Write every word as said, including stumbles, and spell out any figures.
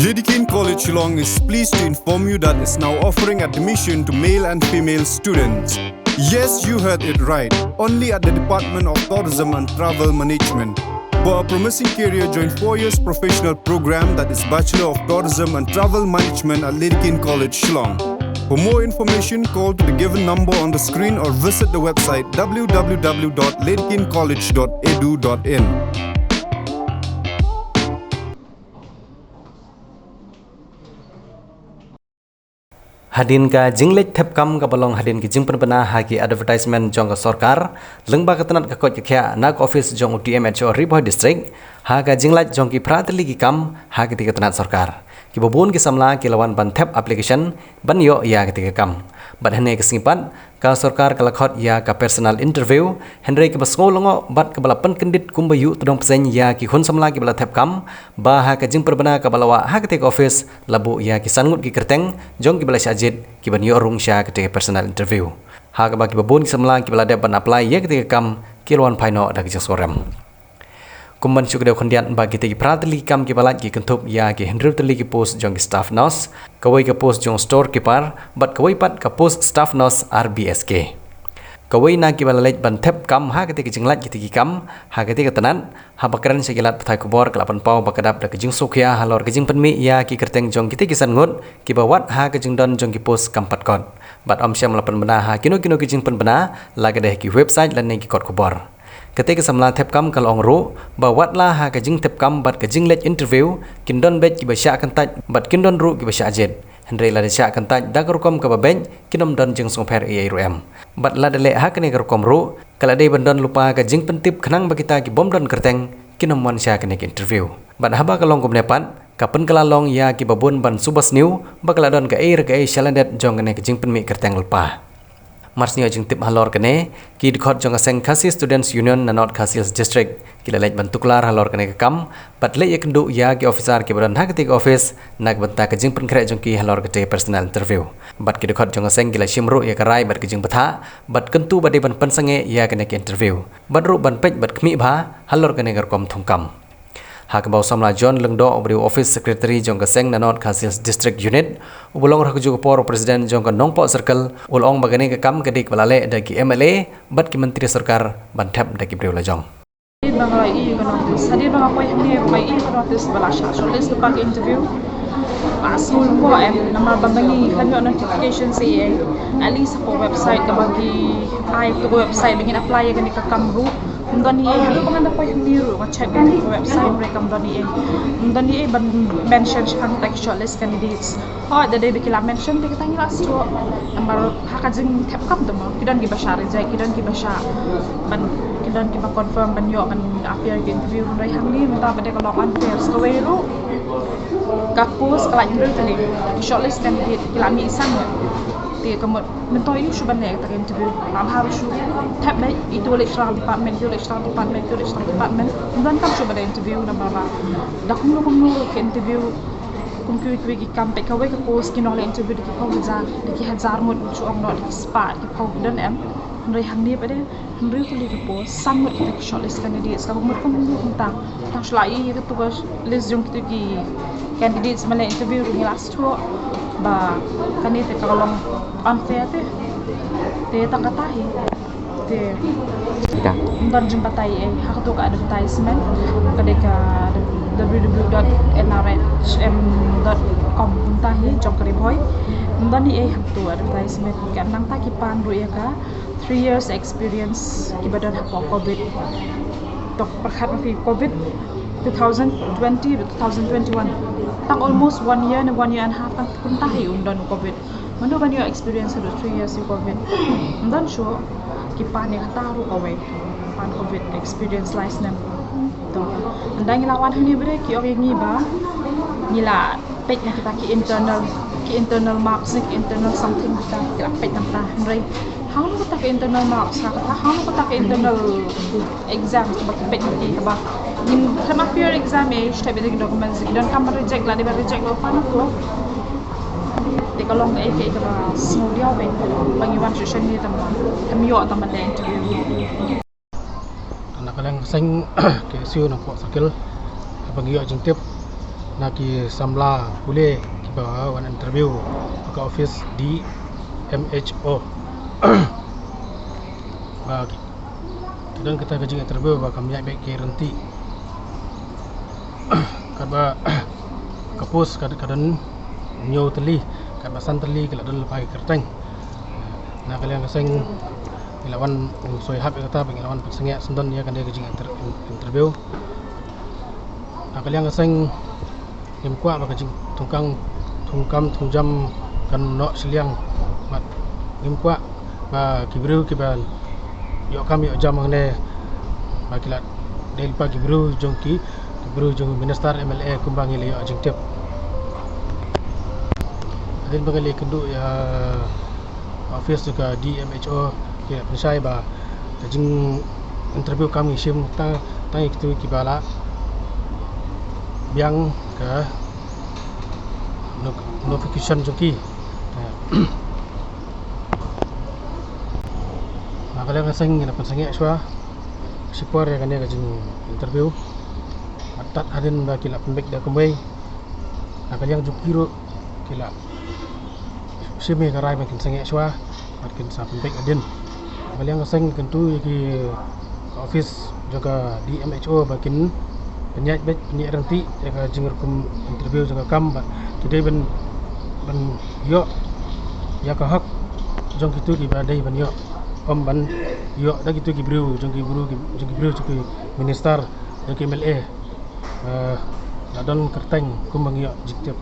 Dedekind College Shillong is pleased to inform you that it's now offering admission to male and female students. Yes, you heard it right. Only at the Department of Tourism and Travel Management. For a promising career, join four years professional program, that is Bachelor of Tourism and Travel Management at Dedekind College Shillong. For more information, call to the given number on the screen or visit the website w w w dot dedekind college dot e d u dot i n. Hadien ka jingleit thep kam kaba long hadien ka jingpynbna ha ki advertisement jong ka sorkar, lyngba ka tnat ka koit ka khiah na ka office jong u T M H O Ri Bhoi District, ha ka jingleit jong ki phra tylli ki kam ha kata ka tnat sorkar, kiba bun ki samla ki la wan ban thep application ban ïoh ïa kata ka kam. Bad hynne ka sngi pat, ka sorkar ka la khot ïa ka personal interview, hynrei kaba sngew lyngngoh bad kaba la pynkyndit kumba ïuh tdong pyrshah ïa ki khun samla kiba la thep kam, ba ha ka jingpynbna kaba la wah ha kata ka office, la buh ïa ki san ngut ki kyrteng jong kiba la shah jied kiban ïoh rung sha kata ka personal interview, ha kaba kiba bun ki samla kiba la dep ban apply ïa kata ka kam ki la wan phai noh da ka jingsngewrem. Kumban shu kdew khyndiat ba kita ki phra tylli ki kam kiba lait ki kynthup ïa ki hynriew tylli ki post jong ki staff nurse, kawei ka post jong store keeper, bad kawei pat ka post staff nurse R B S K. Kawei na kiba la leit ban thep kam ha kata ka jinglait kita ki kam ha kata ka tnat, haba kren sha ki lad pathai khubor ka la pynpaw ba ka dap da ka jingsngewkhia halor ka jingpynmih ïa ki kyrteng jong kita ki san ngut kiba wad ha ka jingdon jong ki post kam pat kot. Bad ym shym la pynbna ha kino kino ki jingpynbna, la ka dei ki website lane ki kot khubor. Kata ka samla thep kam ka la ong ruh ba watla ha ka jingthep kam bad ka jingleit interview, kin don beit kiba shah kyntait bad kin don ruh kiba shah jied. Hynrei lada shah kyntait da ka rukom kaba beit, kin ym don jingsngewpher ei ei ruh em. Bad lada leh ha kane ka rukom ruh, ka la dei ban don lypa ka jingpyntip khnang ba kita ki bym don kyrteng kin ym wan sha kane ka interview. Bad haba ka long kumne pat, ka pynkylla long ïa kiba bun ban suba sniew ba ka la don kaei re kaei sha lyndet jong kane ka jingpynmih kyrteng lypa. Mar shu ïoh jingtip halor kane, ki dkhot jong ka seng Khasi Students Union na North Khasi Hills District ki la leit ban tuklar halor kane ka kam, bad leit ïakynduh ïa ki officer kiba don ha kata ka office na ka bynta ka jingpynkhreh jong ki halor kata ka personal interview. Bad ki dkhot jong ka seng ki la shim ruh ïa ka rai bad ka jingbthah, bad kyntu ba dei ban pynsangeh ïa kane ka interview, bad ruh ban peit bad khmih bha halor kane ka rukom thungkam. Ha kaba u samla John Lyngdoh, uba dei u office secretary jong ka seng na North Khasi Hills District Unit, uba long ruh ha kajuh ka por u president jong ka Nongpoh Circle, u la ong ba kane ka kam ka dei kaba la leh da ki M L A bad ki myntri sorkar ban thep da ki briew lajong. Ba nga la ïohi ïa ka notice, hadien ba nga poi hangne ba nga ïohi ïa ka notice ba la shah shortlist lypa ka interview, nga sngew lyngngoh em, namar ba ma ngi khlem ïoh notification sa ei ei. At least ha ka website kaba ki ai, ha ka website ba ngin apply ïa kane ka kam ruh, ym don ei ei. Haduh ba nga da poi hangne ruh nga check ïa ka website, hynrei kam don ei ei. Ym don ei ei ban mention shaphang kita ki shortlist candidates. Hooid, da dei ba ki la mention te, kata ngi la sngewthuh. Namar ha ka jingthep kam te mo, ki don kiba shah reject, ki don kiba shah, ban, ki don kiba confirm ban ïoh ban appear ki interview. Hynrei hangne mynta ba dei ka long unfair. Sa kawei ruh ka post ka la hynriew tylli, ki shortlist candidate ki la mih san ngut. Te ka mut mynta ïoh shuh ban leh kata ka interview. Namar shu thep beit, ito leit sha department, ito leit sha department, ito leit sha department. Ym donkam shuh ban leh interview namar ba da kumno kumno ka interview, kum kiwei kiwei ki kam, peit kawei ka post ki nongleh interview da ki phew hajar, da ki hajar ngut, shu ong noh da ki spah, da ki phew, ki don em. Hynrei hangne pat de hynriew tylli ka post, san ngut kita ki shortlist candidates, kaba mut kumno kumta. Tang shu la ïohi ïa katu ka list jong kitu ki candidates ban leh interview ruh ngi la sngewthuh ba kane te ka long unfair te. Te tang kata hi. Te ym don jingbatai ei ei ha katu ka advertisement, ka dei ka w w w dot n r h m dot com kumta hi jong ka Ri Bhoi. Ym don ei ei ha katu advertisement, ka nangta ki pan ruh ïa ka three years experience kiba don hapoh covid. To pyrkhat ma phi covid two thousand twenty to two thousand twenty-one. Tang almost one year ne one year and a half kan kumta hi un don covid. Mano ban ïoh experience haduh three years ïa covid? Ym don shuh. Ki pan ïa kata ruh kawei. Pan covid experience lai snem. To. Ynda ngi la wan hangne ba dei ki ong ïa ngi ba ngi la peit na kita ki internal, ki internal marks ne ki internal something kita, ki la peit na kata. Hynrei hangno kata ka internal marks, ha kata hangno kata ka internal exam kaba ki peit na ki, kaba ngim khlem appear exam ei, shu thep ïa ki documents, ki donkam ban reject, lada ban reject lypa na to. Te ka long kaei kaei kaba sngewdiaw bha ba ngi wan shuh shane tang ban, khlem ïoh tang ban leh interview. Na ka liang ka seng K S U Nongpoh Circle, haba ngi ïoh jingtip na ki samla pule kiba wan interview ha ka office D M H O. Ba ki, ki don kata ka jing interview ba kam ïaid beit ki rynti. Katba ka post ka, ka don hynñiew tylli, katba san tylli ki la don lypa ki kyrteng. Na ka liang ka seng ngi la wan, um, soi hap ïa kata ba ngi la wan pynsangeh syndon ïa kane ka jing inter-, interview. Na ka liang ka seng ngim kwah ba ka jingthungkam, thungkam thungjam kan noh shiliang. Bad ngim kwah ba ki briew kiba ïoh kam ïoh jam hangne ba ki la dei lypa ki briew jong ki, ki briew jong minister M L A kumba ngi la ïoh jingtip. Hadien ba ngi la ïakynduh ïa office jong ka D M H O, ki la pynshai ba ka jing interview kam ngi shim tang, tang ïa kito kiba la biang ka no-, notification jong ki. Na ka liang ka seng ngi la pynsangeh shuwa shipor ïa kane ka jing interview. Bad tad hadien ba ki la pynbeit da kumwei, na ka liang jong ki ruh ki la shim ïa ka rai ba kin sangeh shuwa bad kin sa pynbeit hadien. Na ka liang ka seng kyntu ïa ki office jong ka D M H O ba kin pynïaid beit, pynïaid rynti ïa ka jingrukom interview jong ka kam, ba ki dei ban, ban ïoh ïa ka hok jong kito kiba dei ban ïoh, ym ban ïoh da kito ki briew jong ki briew, jong ki briew jong ki minister, jong ki M L A. Eh, la don kyrteng kumba ngi ïoh jingtip.